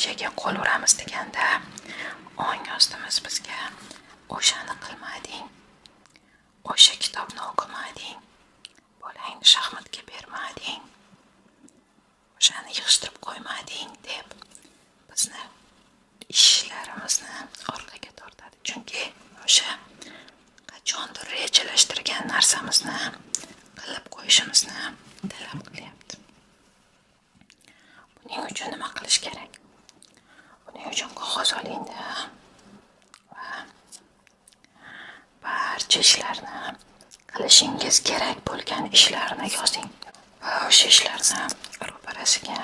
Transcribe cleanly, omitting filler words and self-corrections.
Rejaga qo'l uramiz deganda ong ostimiz bizga o'shani qilmading, o'sha kitobni o'qimading, bolangni shaxmatga bermading, o'shani yig'ishtirib qo'ymading deb bizni ishlarimizni orqaga tortadi. Chunki o'sha qachondir rejalashtirgan narsamizni qilib qo'yishimizni talab qilyapti. Buning uchun nima qilish kerak? Buning uchun qog'oz olingda va barcha ishlarni, qilishingiz kerak bo'lgan ishlarni yozing va o'sha ishlarni ro'parasiga